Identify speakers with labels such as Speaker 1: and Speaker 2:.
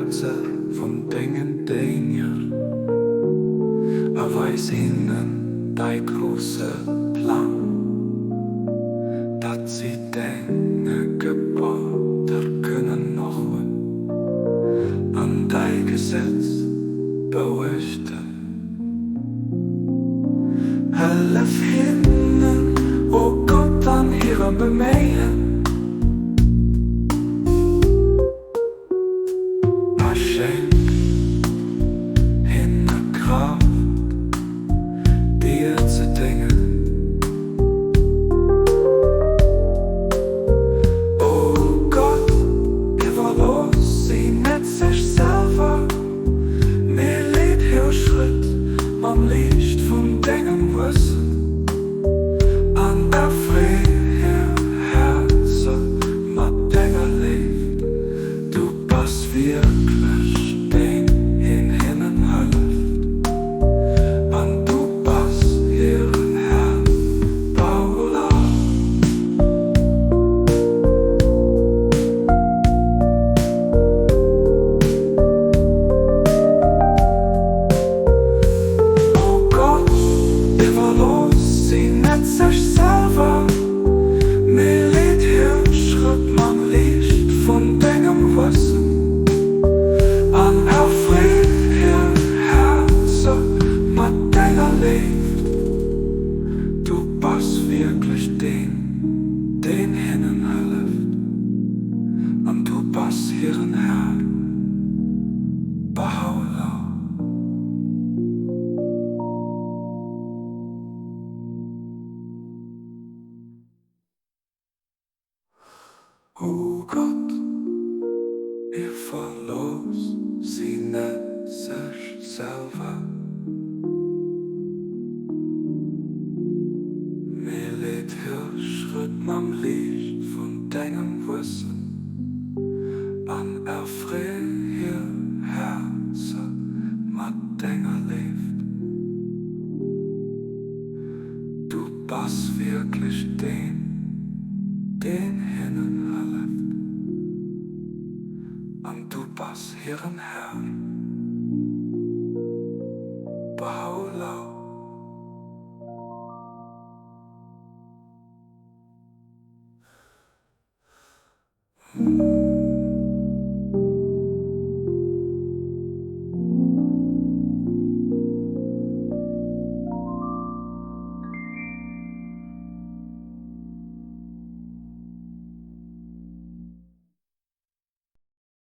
Speaker 1: Häerzer vun dengen Dénger a weis hinnen däi grousse Plang, datt si denge Geboter kënnen nogoen an däi Gesetz beuechten. Hëllef hinnen, o Gott, an hirem Beméien. A schenk hinne Kraaft, dir ze déngen. O Gott, iwwerlooss si net sech selwer, mee leet hir Schrëtt mam Liicht vun dengem Wëssen. An erfree hir Häerzer mat denger Léift. Du bass wierklech deen, deen hinnen hëlleft, an du bass hiren Här. Paula. O Gott, iwwerlooss si net sech selwer, mee leet hir Schrëtt mam Liicht vun dengem Wëssen an erfree hir Häerzer mat denger Léift. Du bass wierklech deen, deen hinnen hëlleft, an du bass hiren Här. Bahá'u'lláh. O Gott, iwwerlooss si net sech selwer, mee leet hir Schrëtt mam Liicht vun dengem Wëssen an erfree hir Häerzer mat denger Léift. Du bass wierklech deen, deen hinnen hëlleft, an du bass hiren Här.